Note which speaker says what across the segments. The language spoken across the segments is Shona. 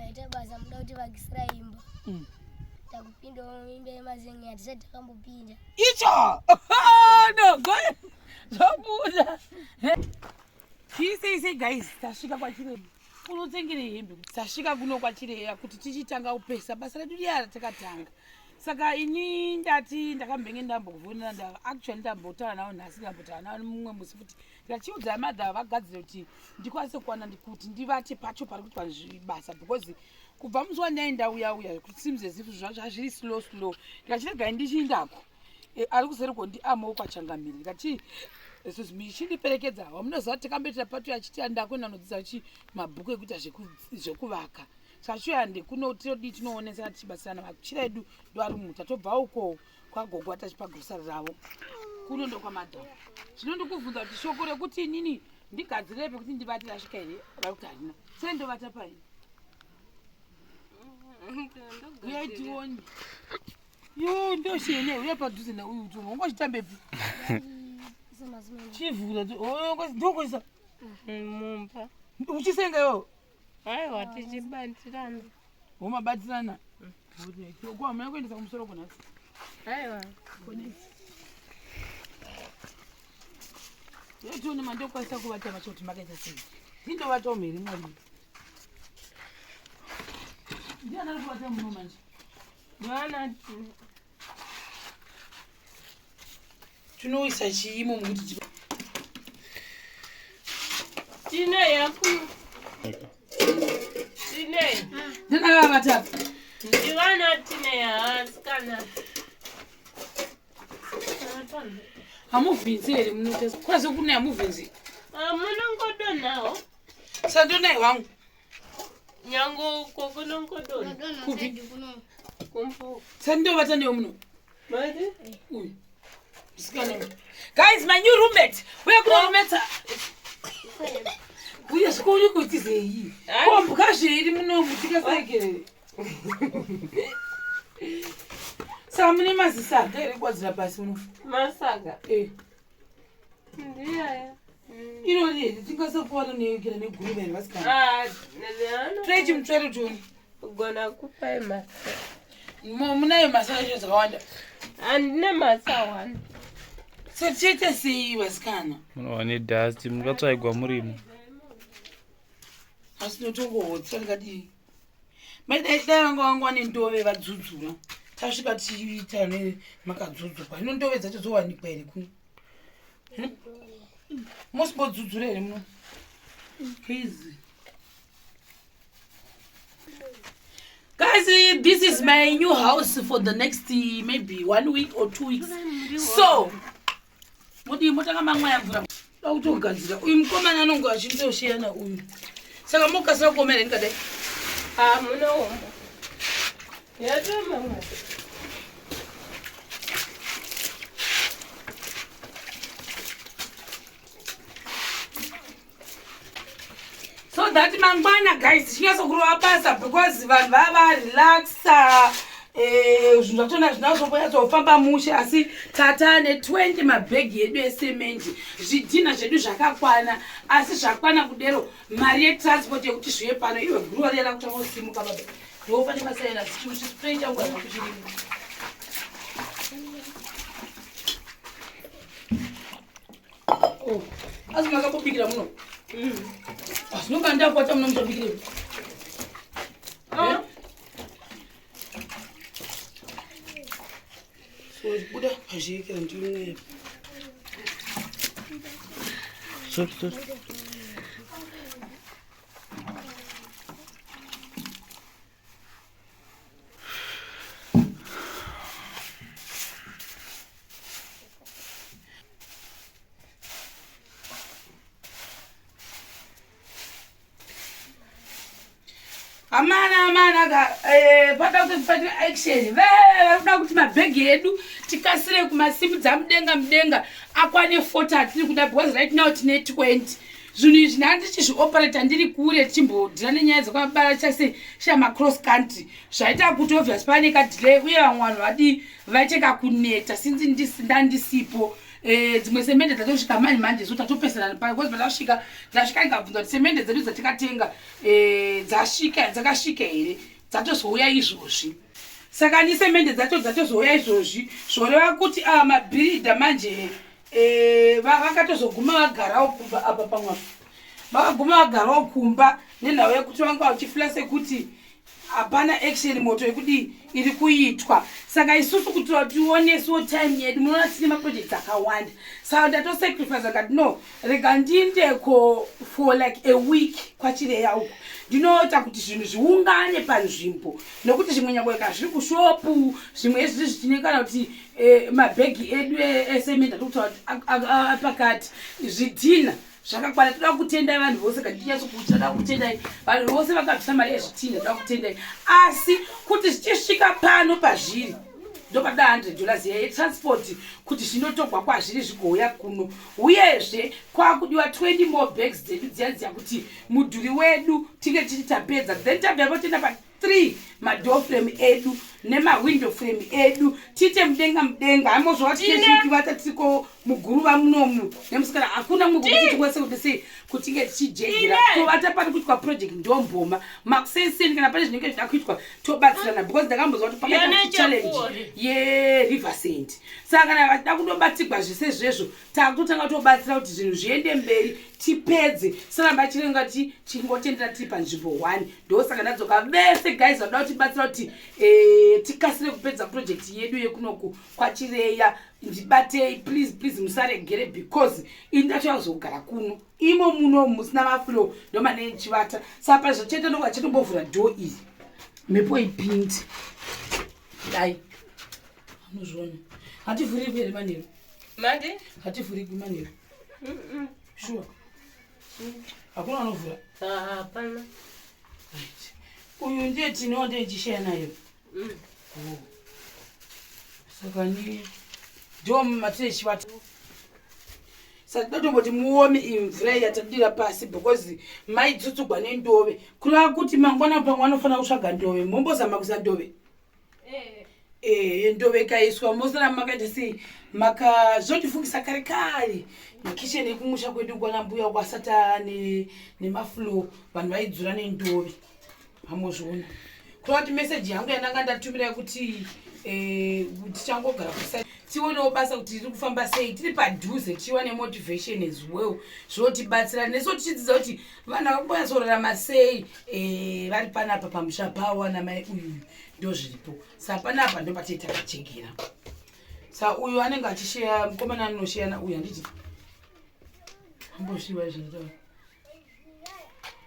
Speaker 1: Maita basa muda kuti vakisira imba. Takupinda muimba yemazenge hatisati takambopinda.
Speaker 2: Icho! No, go. Zvabuda. Chii sei guys, tasvika kwaChiremba. Unotengere hembe. Tasvika kuno kwaChireya kuti tichitanga kupesa basa redu riya ratakatanga. Saka ini ndati ndakambenge ndambokufonera nda actually ndambotaura navo nhasi ndambotaura navo mumwe musi futi. Ndachiudza mother vagadzire kuti ndikwanise kuwana kuti ndivate pacho pari kuitwa basa because kubva musi wandai ndauya uya it seems as if zvazviri slow slow. Ndikachirega ndichiindako. E, ari kuseri ko ndiamowo kwachangamire ndikati excuse me chindiperekedza wamunoziva kuti takamboitira patu achiti andakuenda nodzidza chi mabhuku ekuita zvekuvaka saka chiuya ndekuno tinodii tinoonesana tichibatsirana machira edu ndoari munhu tatobva uko kwagogo atachipa grosari ravo kuno ndokwamadham zvino ndikubvunza kuti shoko rekuti inini ndigadzirire pekuti ndivate rasvika here vari kuti harina sei ndovata pai uyai tione. Yo ndoshene uya padhuze neuyu kuti ungochitambepi chivhura ndokuisa
Speaker 3: mumba
Speaker 2: uchisenga iwo
Speaker 3: aiwa tichibatirana
Speaker 2: womabatirana ko hamuna kuendesa kumusoro kunhasi
Speaker 3: aiwa
Speaker 2: yetione mandokwanisa kuvata vacho kuti makaita sei ndindovatawo mhiri mwari ndiani ari kuvata muno manje
Speaker 3: Mwana
Speaker 2: tinoisa chiimo mukuti
Speaker 3: tine yaku tine
Speaker 2: ndinakavata
Speaker 3: ndivana tine yaasikana
Speaker 2: hamuvhinzi here munoita kwazi kune hamuvhinzi
Speaker 3: munongodonhawo
Speaker 2: sandonai wangu
Speaker 3: Nyange uko kunongodonha.
Speaker 2: Kupi?
Speaker 3: Kumbu.
Speaker 2: Sandovata newe muno.
Speaker 3: Mari?
Speaker 2: Uyu. Musikana uyu. Guys, my new roommate. Uya kuno roommate. Uya zvikuri kuitizei? Kombwa zveiri muno mutikasarekerere. Saka mune mazisaga here kuwadzira pasi muno?
Speaker 3: Masaga.
Speaker 2: Eh.
Speaker 3: Ndiyaya.
Speaker 2: Irori here tingasakuwana negira neguruva here vasikana?
Speaker 3: Ah,
Speaker 2: Torai chimutsvairo tione.
Speaker 3: Gona kupai masa.
Speaker 2: Munayo masa acho dzakawanda.
Speaker 3: Handina masa one.
Speaker 2: So tichaita sei vasikana?
Speaker 4: Munova nedust mungatsvaigwa murimo.
Speaker 2: Asi notongohotsa ndikadii? Mai dai dai vanga vanga vane ndove vadzudzura. Tasvika tichiita nemakadzudzurwa. Hino ndove dzacho dzowanikwa here kuno? Hmm? Mosimbodzudzura here muno? Please. Guys, this is my new house for the next maybe one week or 2 weeks. So, modii motanga mamwaya mvura da kutogadzira uyu mukomana anonge achitoshiyana uyu saka mokasira kuoma here ndikadai
Speaker 3: Ah, munoomba. Yatoma mama.
Speaker 2: So that mangwana guys tichinyatsokurova basa because vanhu vava varelaxa eh, zvinhu zvachona zvinazvonyatsofamba mushe asi tata ne20 mabhegi edu esemendi zvidhina zvedu zvakakwana asi zvakwana kudero mari yetransport yekuti zviye pano iwe guruva riya rakutanga kusimuka baba ndopane masaina chispray changu hazvakuchirimo Oh, asi makambobikira muno? Asi nonga ndakwata muno muchabikire.
Speaker 3: Ah.
Speaker 2: So buda pazviikira ndimwe.
Speaker 4: Sorry, sorry.
Speaker 2: Amana amana ka eh, pada kuti paite action varikuda kuti mabhegi edu tikasire kumasimudza mudenga mudenga akwane 40 atiri kuda because right now tine 20 zvinhu izvi nhandi tichizvioperata ndiri kure tichimbodhira nenyaya dzekwabara chase shamacross country zvaita kuti obvious pane kadelay uye vamwe vanhu vadii vaite kakuneta since ndandisipo. Eh, dzimwe semende dzatosvika manje manje so tatopesana because patasvika ndasvika ndikabvunza kuti semende dzedu dzatikatenga eh, dzasvika dzakasvika here dzatozouya izvozvi saka ni semende dzacho dzatozouya izvozvi zvoreva kuti ava ah, mabhiridha manje eh, vakatozoguma vagarawo kumba apa pamwe vakaguma vagarawo kumba nenhau yekuti vanga vachifila sekuti hapana action moto yekudii iri kuitwa saka isusu kuti tionesuwo time yedu munoona tine maprojects akawanda saka ndatosacrifice kati no rega ndiindeko for like a week kwachireya uku ndinoita kuti zvinhu zviungane panzvimbo nokuti zvimwe nyangwe ka zviri kushopu zvimwe zviri zvichine kana kuti eh, mabhegi edu esemende atokutaura kuti apakati zvidhina zvakakwana toda kutendai vanhu vose katinyatso kuti toda kutendai vanhu vose vakabvisa mari yezvitinha toda kutendai asi kuti zvichisvika pano pazviri ndopatoda 100 dollars yetransport kuti zvinotogwa kwazviri zvigouya kuno uyezve kwakudiwa 20 more bags dzedu dziya dziya kuti mudhuri wedu tinge tichiti tapedza then tabva toenda pa 3 madoor frame edu nemawindow frame edu tiite mudenga mudenga amozova tichivata tiriko muguruva munomu nemusikana hakuna mumwe kuti tikwese kuti sei kutinge tichijegera tovata pari kuitwa project ndomboma makusenseni kana pane zvinenge zvida kuitwa tobatsirana because ndakambozwa kuti pakaita challenge yeriver sand saka kana vachida kundobatsigwa zvese zvezvo takutotanga tobatsira kuti zvinhu zviende mberi tipedze saramba chirenga tichingotendera tiri panzvimbo one ndosaka ndadzoka vese guys vanoda kutibatsira kuti eh, tikasire kupedza project yedu yekunoku kwachireya ndibatei please please musaregere because ini ndatoya kuzogara kuno imo muno musina maflow ndomane ndichivata saka pazvo chete ndokuva chetombovhura door iyi mhepo ipinde dai anozviona hativhurikwi here manheru
Speaker 3: mandi
Speaker 2: hativhurikwi manheru sure hakuna anovhura
Speaker 3: hapana
Speaker 2: Right. uyu ndiye tinewo ndiye chisheya nayo Oh. Saka ni ndo matire chivata saka totomboti muome iyi mvura iyi yatadira pasi because maidzudzugwa nendove kureva kuti mangwana pamwe anofanira kutsvaga ndove mombozama kuisa ndove Eh, ndove ikaiswa mosara makaita sei maka zvotifungisa kare kare makicheni ekumusha kwedu kwana mbuya kwasati ane nemafloor vanhu vaidzura nendove hamozviona kureva kuti meseji yangu yandanga ndatumira yekuti eh, tichangogara kusa tionewo basa kuti riri kufamba sei tiri padhuze tichiwane motivation as well zvinotibatsira nesu tichidzidza kuti vanhu vakumbonyatsorarama sei eh, vari panapa pamusha pavo ana mai uyuyu ndo zviripo saka panapa ndo patei takachegera sa uyu anenge achisheya mukomana anosheyana uyu handiti ambosviwa izvinotaura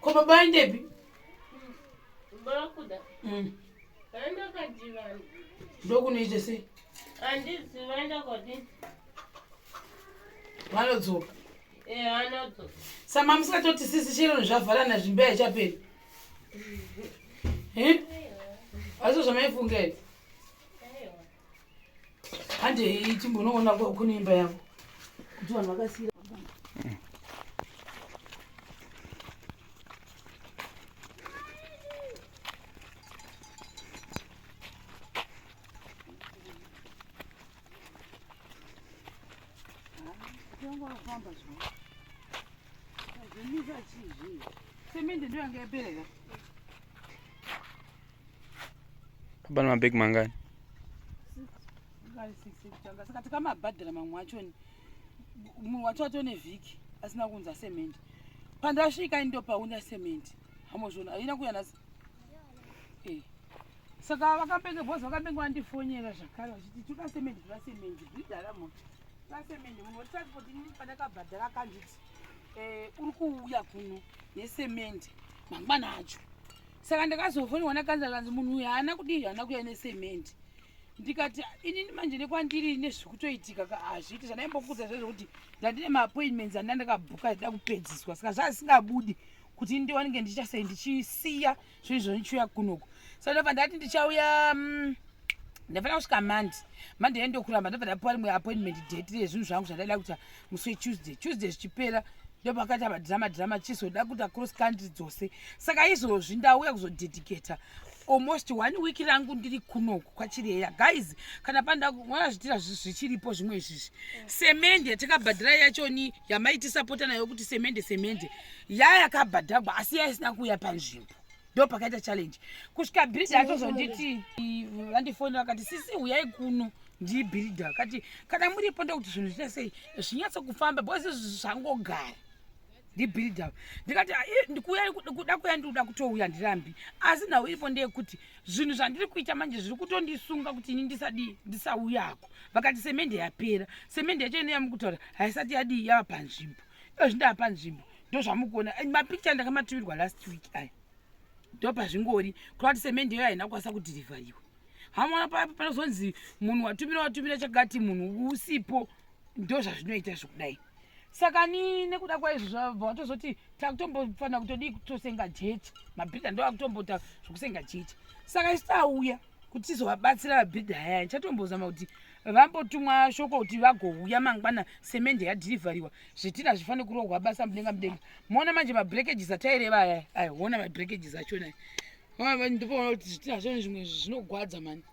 Speaker 2: ko baba aendepi
Speaker 3: bakuda Vaenda kadhivana
Speaker 2: ndokunoita sei
Speaker 3: handizi vaenda kodini
Speaker 2: vanodzoka
Speaker 3: e anodzoka
Speaker 2: sama musingatoti sisi chero zvavharana zvimbe haichaperi asi zvamaifunga here
Speaker 3: aiwa
Speaker 2: handei timbonoona kune imba yavo kuti vanhu vakasiyira semende ndo yanga yapereka
Speaker 4: Baba mabhegi mangani?
Speaker 2: Ngari six ekutanga saka tikamabhadhara mamwe achoni munhu wacho atone vhiki asina kuunza semende pandasvika ndo paunda semende hamozviona haina kuuya nhasi Eh. Saka vakambenge bhozi vakambenge vandifonyera zvakare vachiti toda semende toda semende bhidhara munhu toda semende munhu wetransport inini pandakabhadhara akanditi eh, uri kuuya kuno nesemende mangwana acho saka ndakazofonirwa nakanza kanzi munhu uyu haana kudii haana kuuya nesemende ndikati inini manje nekwandiri nezvikutoitika ka hazviiti zvandaimbokuudza zvezvo kuti ndandine maappointments anda ndakabhuka ndida kupedziswa saka zvazisingabudi kuti ndiwanike ndichasei ndichisiya zvinhu izvo ndichiuya kunoku saka ndobva ndati ndichauya ndafanira kusvika mandi mandi yaindokuramba ndobva ndapiwa rimwe appointment date rezvinhu zvangu zvandaida kuita musi wetuesday tuesday zvichipera ndopakaita madrama drama chizoda kuita cross country dzose saka izvozvi ndauya kuzodedicata Almost one week rangu ndiri kunoku kwachireya guys. Kana panda mwana zvitira zvichiripo zvimwe izvizvi, semende yatakabhadhara yachoni yamaitisapota nayo kuti semende semende yayakabhadhagwa, asi yaisina kuuya panzvimbo. Ndo pakaita challenge kusvika bhiridha atozonditi, vandifonera vakati, "Sisi, huyai kuno." Ndibhiridha akati, "Kana muripo ndokuti zvinhu zviita sei, zvinyatso kufamba, because zvangogara." Ndibhiridha ndikati, "Ah, ndikuuya kuda kuya, ndikuda kutouya, ndirambi, asi nhau iripo ndeyekuti zvinhu zvandiri kuita manje zviri kutondisunga kuti ini ndisadii, ndisauyako." Vakati semende yapera. Semende yacho ino yamukutaura haisati yadii, yava panzvimbo. Iyo zvindava panzvimbo ndozvamukuona. Mapikicha ndakamatumirwa last week aya, ndo pazvingori kureva kuti semende iyo haina kukwanisa kudhirivhariwa. Hamaona panozonzi munhu watumira, watumira chakati, munhu usipo, ndo zvazvinoita zvekudai. Saka ni nekuda kwaizvo zvabva watozoti takutombofanira kutodii, kutosenga jecha. Mabhidha ndo akutombota zvekusenga jecha. Saka isu tauya kuti tizovabatsira vabhidha aya. Ndichatombozama kuti vambotumwa shoko kuti vagouya mangwana, semende yadhirivhariwa, zvitina zvifanire kurohwa basa mudenga mudenga. Moona manje mabreakages ataireva aya aya, ona mabreakages achona aya. Ndopaona kuti zvitina zvacho zvimwe zvinogwadza mani.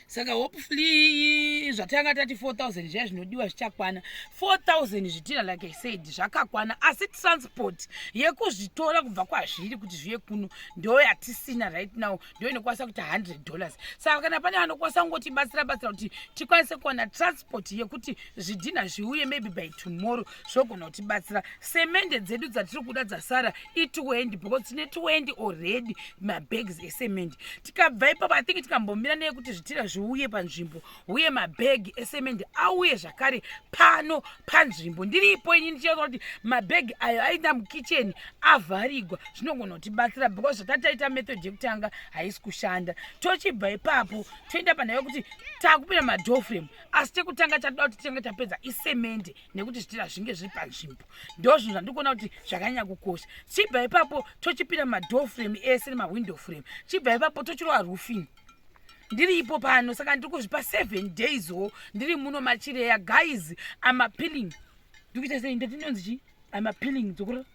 Speaker 2: Saka hopefully zvatanga tati 4000 zviya zvinodiwa zvichakwana. 4000 zvitina, like I said, zvakakwana, asi transport yekuzvitora kubva kwazviri kuti zviye kuno ndo yatisina right now, ndo inokwanisa kuita $100. Saka kana pane vanokwanisa kungotibatsira batsira kuti tikwanise kuwana transport yekuti zvidhina zviuye maybe by tomorrow, zvogona kutibatsira. Semende dzedu dzatiri kuda dzasara i20, because tine 20 already mabags esemende. Tikabva ipapo, I think tikambomira neyekuti zvitira zviuye panzvimbo uye mabhegi esemende auye zvakare pano panzvimbo. Ndiripo ini ndichiona kuti mabhegi ayo aenda mukicheni avharigwa, zvinogona kutibatsira, because zvatataita method yekutanga haisi kushanda. Tochibva ipapo toenda panhau yekuti takupinda madoor frame, asi chekutanga chatoda kuti tinge tapedza isemende nekuti zvitira zvinge zviri panzvimbo. Ndo zvinhu zvandikuona kuti zvakanyanya kukosha. Chibva ipapo tochipinda madoor frame ese nemawindow frame. Chibva ipapo tochirova roofing. Ndiripo pano, saka ndiri kuzvipa 7 days wo ndiri muno machireya guys. I'm appealing, ndikuita sei, ndatinonzi chi, I'm appealing, dzokura,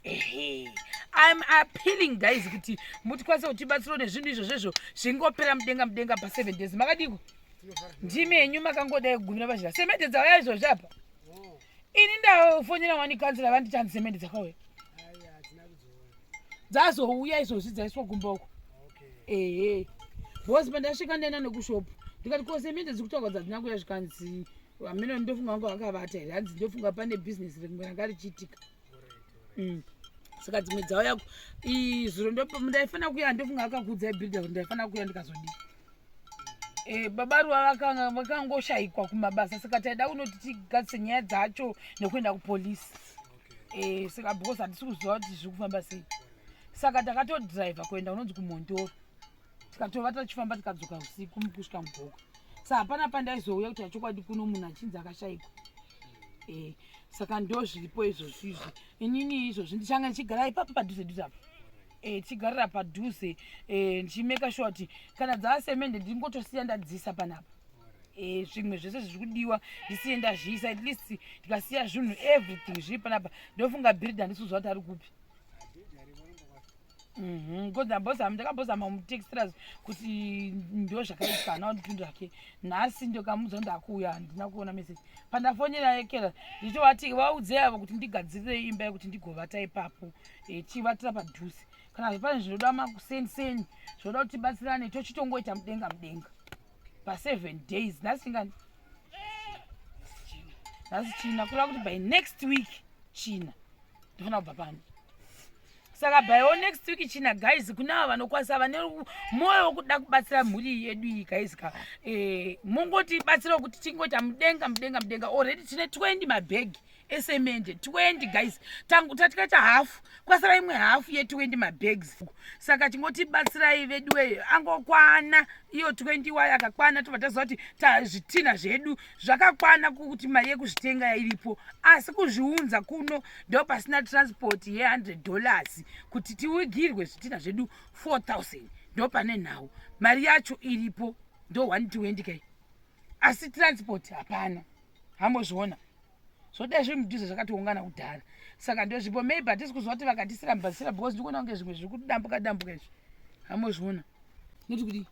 Speaker 2: ehe, I'm appealing guys kuti mutikwanise kutibatsirawo nezvinhu izvozvezvo, zvingopera mudenga mudenga pa7 days. Makadiko? Ndimi henyu makangodai kugumira pazhira. Semende dzauya izvozvi apa. Ini ndafonera wani kansela, vanditi hanzi semende dzakauya, dzazouya izvozvi, dzaiswa kumba uko. Ehe, because pandasvika ndaenda nekushopu, ndikati, "Ko semende dziri kutaurwa dzadzina kuuya?" Zvikanzi, "Hameno, ndofunga vangu vakavata here." Hanzi, "Ndofunga pane bhizinesi rimwe ranga richiitika." Saka dzimwe dzauya zuro. Ndaifanira kuya, ndofunga akakuudzai bhidha kuti ndaifanira kuya, ndikazodii. Baba Ruva vakangoshayikwa kumabasa, saka taida kunoti tigadzise nyaya dzacho nekuenda kupolisi. Saka because hatisi kuziva kuti zviri kufamba sei, saka takatodhiraivha kuenda unonzi kuMondoro, tikatova tachifamba, tikadzoka usiku kusvika mubhoko. Saka hapana pandaizouya kuti achokwadi kuno munhu achinzi akashayikwa. Saka ndo zviripo izvozvo izvi. Inini izvozvi ndichanga ndichigara ipapo padhuze dhuze apo, tichigarira padhuze, ndichimeka sure kuti kana dzava semende ndingotosiya ndadzisa panapa. Zvimwe zvese zviri kudiwa ndisiye ndazviisa. At least ndikasiya zvinhu everything zviri panapa, ndofunga bhiridha handisi kuziva kuti ari kupi. Because ndakambozama mutextira kuti ndo zvakaitika, hana kundipindura ke. Nhasi ndokamudza ndakuuya, handina kuona message. Pandafonera ekera ndichitovati vaudzei avo kuti ndigadzirire imba yekuti ndigovata ipapo, tichivatira padhuze. Kana pane zvinoda makuseniseni, zvinoda kuti tibatsirane, tochitongoita mudenga mudenga pa7 days. Nhasi ingani? Nhasi China, kureva kuti by next week China ndofanira kubva pano. Saka by next week China guys, kune ava vanokwanisa, vane mwoyo wekuda kubatsira mhuri yedu iyi guys ka, mungotibatsirawo kuti tingoita mudenga mudenga mudenga. Already tine 20 mabhegi esemende, 20 guys. Tatikaita hafu, kwasara imwe hafu ye20 mabags. Saka chingotibatsirai veduwe, angokwana iyo 20 wayo, akakwana tobva taziva kuti zvitina zvedu zvakakwana, kuti mari yekuzvitenga iripo, asi kuzviunza kuno ndo pasina transport ye$100 kuti tiwigirwe zvitina zvedu 4000. Ndo pane nhau. Mari yacho iripo, ndo 120 kai, asi transport hapana. Hambozviona zvodai zviri mudhuze zvakatiungana kudhara. Saka ndozvipo maybe hatisi kuziva kuti vakatisira mubasira because ndikuona kunge zvimwe zviri kudambuka dambuka izvi. Hamozviona. Noti kudii?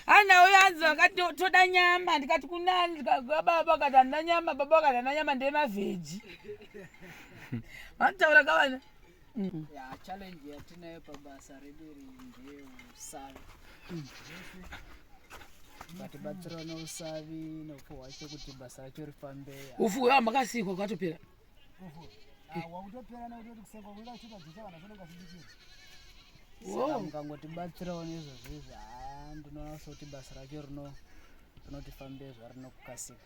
Speaker 2: Ana uyo hanzi vakati toda nyama ndikati kunani baba vakati handina nyama baba vakati handina nyama ndemavheji. Vanotaura kavana.
Speaker 5: Ya, challenge yatinayo pabasa redu iri ndeyeusavi. Vatibatsirawo neusavi neufu hwacho kuti basa racho rifambe.
Speaker 2: Ufu hwa makasikwa kwatopera.
Speaker 6: Wakutopera nekutoti kusekwa kuita kuchita jecha vanhu vanenge vachibikira.
Speaker 5: Saka mukangotibatsirawo neizvozvo izvi, haa ndinoona sekuti basa racho rino rinotifambe zvarinokukasika.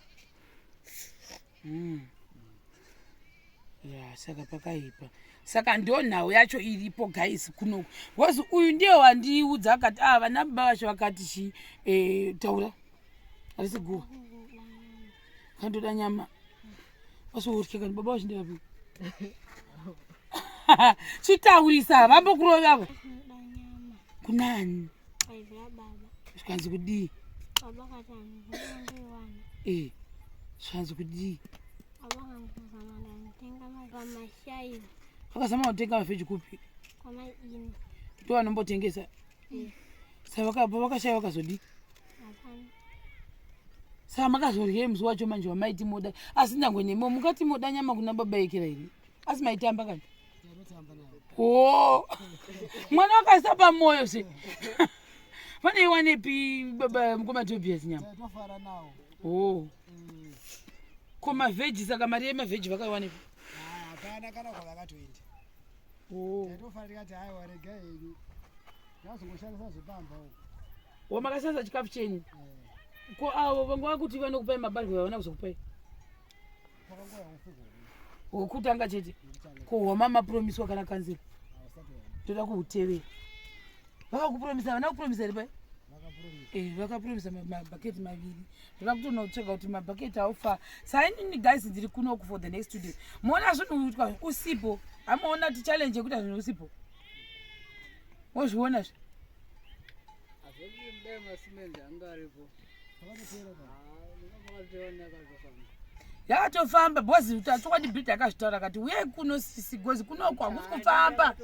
Speaker 2: Ya, saka pakaipa. Saka ndo nhau yacho iripo guys kunoku. Because uyu ndiye wandiudza akati ah vana baba vacho vakati chi taura. Harisi guwa. Kandoda nyama. Vasourya kani baba vacho ndevapi? Chitaurisa vambokurova avo. Kunani? Zvikanzi kudii? Zvikanzi kudii? Vakazama kutenga mafeji kupi? Ndo vanombotengesa. Saka vakashaya vakazodii? Saka makazoryei musi wacho manje wamaiti moda? Asi nyangwe nemo mukati moda nyama kuna baba Ekera here? Asi maitamba kani? Oh, mwana wakaisa pamoyo se. Vaneiwanepi baba mukoma Tobias nyama? Oh. Ko mavheji saka mari yemavheji vakaiwanepi?
Speaker 6: Hapana kana kwavakatoenda.
Speaker 2: Oh.
Speaker 6: Taitofara tikati haiwa regai henyu. Tazongoshandisa zvepamba uko.
Speaker 2: Wo makashandisa chikafu chenyu? Ko avo vanga vakuti vanokupai mabarwe havana kuzokupai? Wokutanga chete. Ko hwama mapromiswa kana kanzira? Toda kuhutevera. Vakakupromisa havana kupromisa here pai? Vakapromisa mabhaketi maviri. Ndoda kutonotsvega kuti mabhaketi aufa. Sainini guys ndiri kunoku for the next 2 days. Moona zvinhu kuitwa usipo. Amoona kuti challenge yekuita zvinhu usipo. Wozviona zve? Yakatofamba because chokwadi Bridge akazvitaura akati uyai kuno sisi because kunoko hakusi kufamba.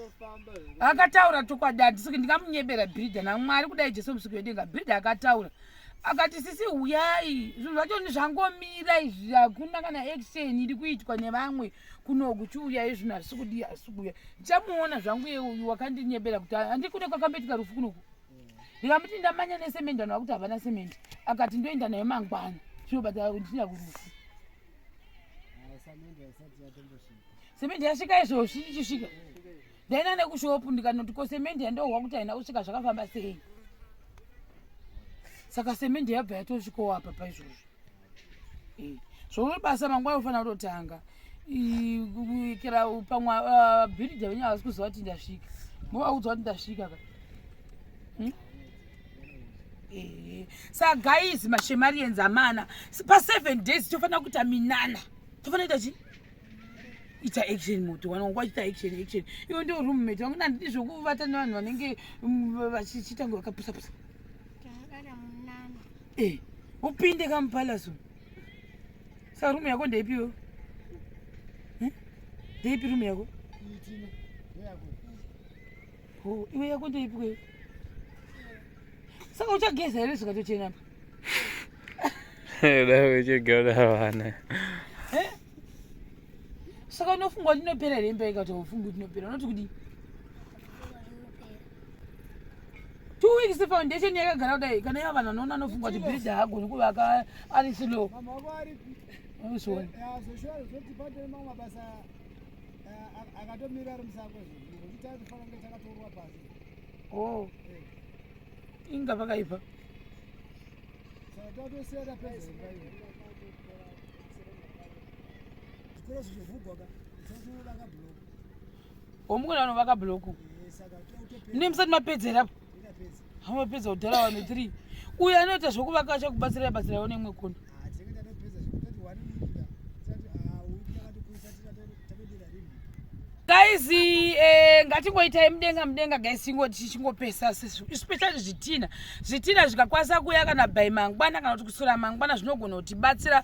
Speaker 2: Akataura chokwadi handisi ndingamunyebera Bridge naMwari kudai Jesu musiki wedenga. Bridge akataura akati sisi uyai zvinhu zvacho zvangomira izvi hakuna kana action iri kuitwa nevamwe kunoku chiuyai zvinhu hazvisi kudii hazvisi kuuya. Ndichamuona zvangu iye uyu wakandinyebera kuti handi kune kwakamboitika rufu kunoku. Ndikamuti ndamanya nesemende vanhu vakuti havana semende akati ndoenda nayo mangwana zvinobata ndichinda kurufu. Semende yasvika izvozvi ichisvika. Ndaenda nekushopu ndikanoti ko semende yandohwa kuti haina kusvika zvakafamba sei. Saka semende yabva yatosvikawo apa paizvozvo. Zvomwe basa mangwana unofanira kutotanga. Kera pamwe bhiridha venyu havasi kuziva kuti ndasvika. Movaudza kuti ndasvika ka. Saka guys mashemarians amana pa 7 days tofanira kuita minana. Tofanira kuita chii? Ita action moto vanhu vanga vachiita action action. Iwe ndiwo roommate wangu nandidi zvekuvata nevanhu vanenge vachiita kunge vakapusa pusa. Upinde kamupalace umu. Saka room yako ndeipiwo? Ndeipi room yako? Oh, iwe yako ndeipi kweyo? Saka uchageza here zvikatochena apa?
Speaker 4: Dai uchigona vana.
Speaker 2: Saka unofunga kuti inopera here imba ikati haufungi kuti inopera unoti kudii? 2 weeks foundation yakagara kudai kana iva vanhu vanoona anofunga kuti bhiridha haagoni kuvaka ari slow.
Speaker 6: Mama wako aripi?
Speaker 2: Unoziona.
Speaker 6: Zveshuwa zvoti pane mamwe mabasa akatomira ari musango izvo. Kuti tatofanira kunge takatorwa pasi.
Speaker 2: Oh. Inga pakaipa.
Speaker 6: Saka tatosiya tapedza imba iyo. Zvikoro zvichivhugwa ka. Tinovaka block.
Speaker 2: Womukona vanovaka block.
Speaker 6: Saka totopedza.
Speaker 2: Mune musati mapedzera apo?
Speaker 6: Ndapedza.
Speaker 2: Hamapedza kudhara vanhu 3. Uyu anoita zvokuvaka achakubatsirai batsiraiwo neimwe kona.
Speaker 6: Tinenge tatopedza zvekutoti 1 week ka. Tati week takatokuisa tatodira rimwe.
Speaker 2: guys, eh, ngatingoitai mudenga mudenga guys, tichingopesa especially zvitina. Zvitina zvikakwanisa kuuya kana by mangwana kana kuti kuswera mangwana, zvinogona kutibatsira.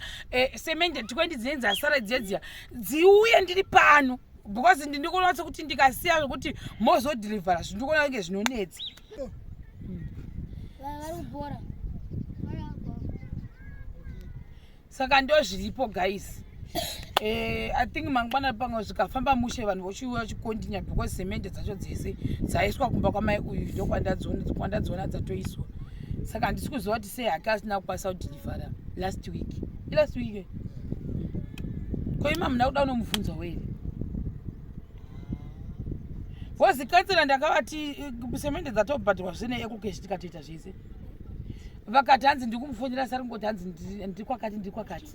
Speaker 2: Semende 20 dzinenge dzasara dziyedziya dziuye ndiri pano, because ndinoona sekuti ndikasiya zvokuti mozodhilivhara, zvindikuona kunge zvinonetsa.
Speaker 1: Vari kubhora.
Speaker 2: Saka ndo zviripo guys. I think mangwana pamwe zvikafamba mushe, vanhu vochiuya vachikontinya, because semende dzacho dzese dzaiswa kumba kwamai uyu, ndokwandadziona dzatoiswa. Saka handisi kuziva kuti sei hake asina kukwanisa kudhilivhara last week. Ilast week, eh? Ko ima muna kuda unomubvunza were, because kansela ndakavati semende dzatobhadhirwa zvese neEcoCash, tikatoita zvese. Vakati hanzi ndikumufonera, sari kungoti hanzi ndiri kwakati, ndiri kwakati,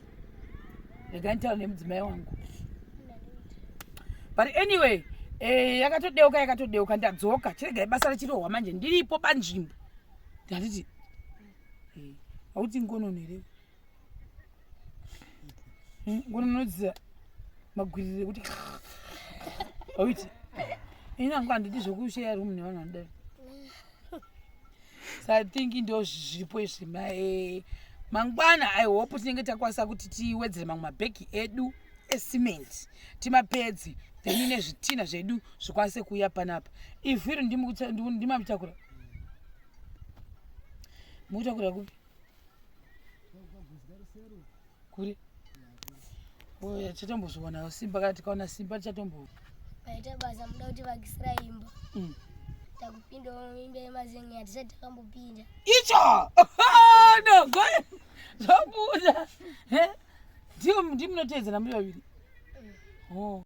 Speaker 2: regai nditaura nemudzimai wangu. But anyway, yakatodeuka, yakatodeuka, ndadzoka. Chiregai basa richirohwa manje, ndiripo panzvimbo. Ndanditi hauti ngonono here? Ngononodzisa magwiriro ekuti auiti. Ini hangu handidi zvokusheya room nevanhu vanodai. So I think ndo zviripo izvi. Mangwana I hope tinenge takwanisa kuti tiwedzere mamwe mabhegi edu esimenti, timapedzi, then nezvitina zvedu zvikwanise kuuya panapa. Ivhiri ndimamutakura, mukutakura kupi? Kuri oya, tichatombozviona simba. Kana tikaona simba tichatombo
Speaker 1: Paita basa, muda kuti vakisira imba. Takupindawo muimba yemazenge, hatisati takambopinda.
Speaker 2: Icho no zvabuda. Ndiyo, ndimunoteedzana muri vaviri. Oh.